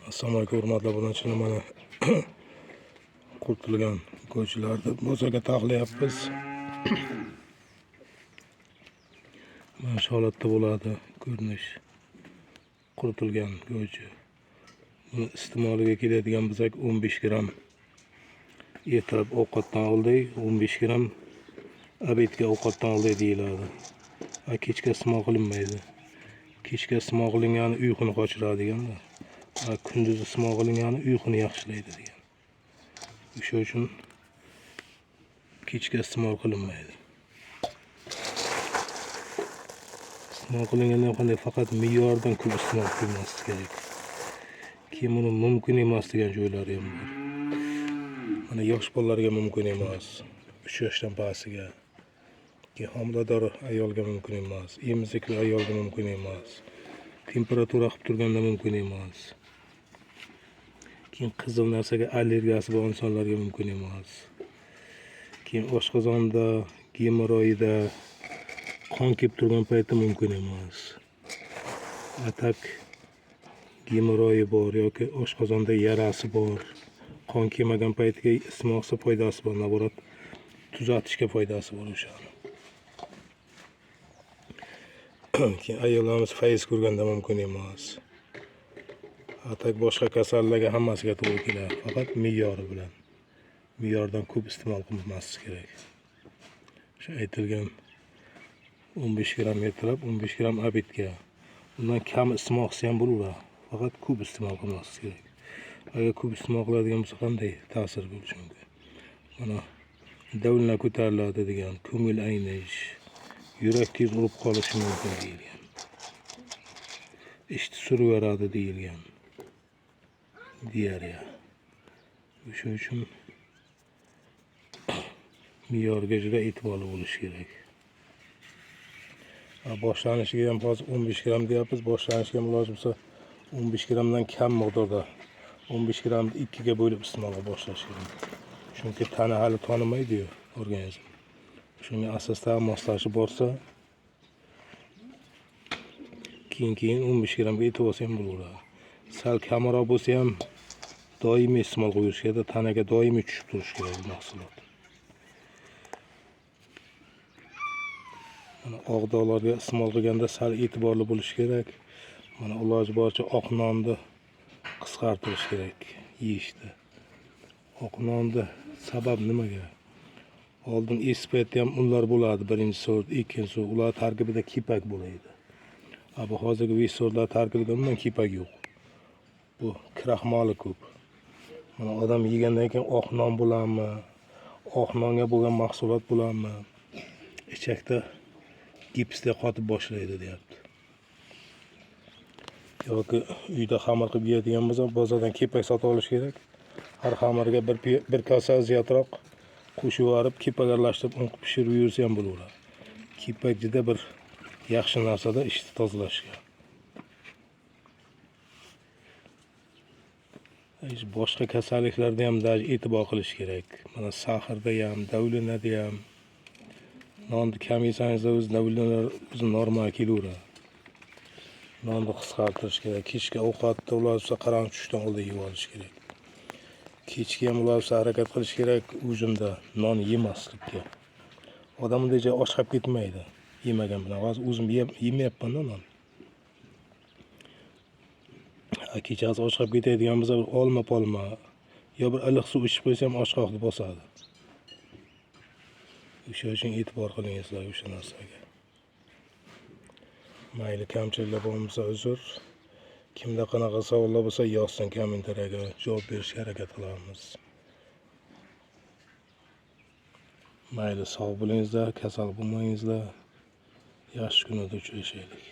Assalomu alaykum hurmatli obunachilar, mana quritilgan go'shtlarni bozorga taxlayapmiz. Mana shu holatda bo'ladi ko'rinish. Quritilgan go'sht. Buni iste'moliga keladigan bo'lsak 15 gramm ertalab ovqatdan oldin, 15 gramm obedga ovqatdan oldin deyiladi. Kechga iste'mol qilinmaydi. Kechga iste'mol qilingani uyquni qochiradi deganda. Kunduz iste'mol qilingani uyquni yaxshilaydi degan. O'sha uchun kechga iste'mol qilinmaydi. Iste'mol qilinganda qanday faqat me'yordan ko'p iste'mol qilmaslik kerak. Keyin buni mumkin emas degan joylari ham bor. Mana yosh bolalarga mumkin emas, 3 yoshdan pastiga. Keyin homilador ayolga mumkin emas, emizikli ayolga mumkin emas. Temperatura qilib turganda mumkin emas. Keyin qizil narsaga allergiyasi bor insonlarga mumkin emas. Keyin oshqozonda, gemoroyda qon kelib turgan paytda mumkin emas. Atak gemoroyi bor yoki oshqozonda yarasi bor, qon kelmagan paytiga iste'mol qilsa foydasi bor, naborat tuzatishga foydasi bor o'shani. Keyin ayollarimiz fayz ko'rganda mumkin emas. Atak boshqa kasallarga hammasiga to'g'ri keladi, faqat me'yori bilan. Me'yordan ko'p iste'mol qilmaslik kerak. O'sha aytilgan 15 gramm ertalab, 15 gramm obedga. Undan kam iste'mol qilsa ham bo'laveradi. Faqat ko'p iste'mol qilmaslik kerak. Agar ko'p iste'mol qiladigan bo'lsa qanday ta'sir bo'lishi mumkin? Mana davlna ko'tariladi degan, ko'ngil aynish, yurak tez urib qolishi mumkin deyilgan. Ishni suraveradi deyilgan. Diareya. O'sha uchun me'yorga juda e'tiborli bo'lish kerak. Boshlanishiga ham hozir 15 gramm deyapmiz. Boshlanishiga ham iloji bo'lsa 15 grammdan kam miqdorda 15 grammni 2 ga bo'lib iste'molga boshlash kerak. Chunki tana hali tonimaydi-yu organizm. Shunga asosda moslashib borsa, keyin 15 grammga yetib olsa ham bo'laveradi. Sal kamroq bo'lsa ham doimiy iste'mol qilib yurish kerak, tanaga doimiy tushib turishi kerak bu mahsulot. Mana oq dog'larga iste'mol qilganda sal e'tiborli bo'lish kerak. Mana iloji boricha oq nonni qisqartirish kerak yeyishda. Oq nonni sabab nimaga? Oldin eski paytda ham unlar bo'ladi, birinchi sort, ikkinchi sort, ular tarkibida kepak bo'ladi. Bu hozirgi besh sortlar tarkibida umuman kepak yo'q. Bu kraxmali ko'p. Mana odam yegandan keyin oq non bo'ladimi, oq nonga bo'lgan mahsulot bo'ladimi, ichakda gipsda qotib boshlaydi deyapti. Yoki uyda xamir qilib yeyadigan bo'lsa, bozordan kepak sotib olish kerak. Har xamirga bir kosa ziyodroq qo'shib yuborib, kepak aralashtirib, un qilib pishirib yursa ham bo'laveradi. Kepak juda bir yaxshi narsada ishni tozalashga. Boshqa kasalliklarda ham e'tibor qilish kerak. Mana saxarda ham, davlinada ham nonni kam yesangiz o'zi davlinalar o'zi normal kelaveradi. Nonni qisqartirish kerak. Kechki ovqatni ular bo'lsa qarang tushdan oldin yeb olish kerak. Kechki ham ular bo'lsa harakat qilish kerak ujunda non yemaslikka. Odam unday och qolib ketmaydi yemagan bilan. Hozir o'zim yemayapman-da non. Kechasi och qolib ketadigan bo'lsa bir olma polma yo bir iliq suv ichib qo'ysa ham ochqoqni bosadi. O'sha uchun e'tibor qilingizlar o'sha narsaga. Mayli, kamchiliklar bo'lmasa uzr. Kimda qanaqa savollar bo'lsa yozsin kommentariyaga, javob berishga harakat qilamiz. Mayli, sog' bo'lingizlar, kasal bo'lmangizlar. Yaxshi kunlarda uchrashaylik.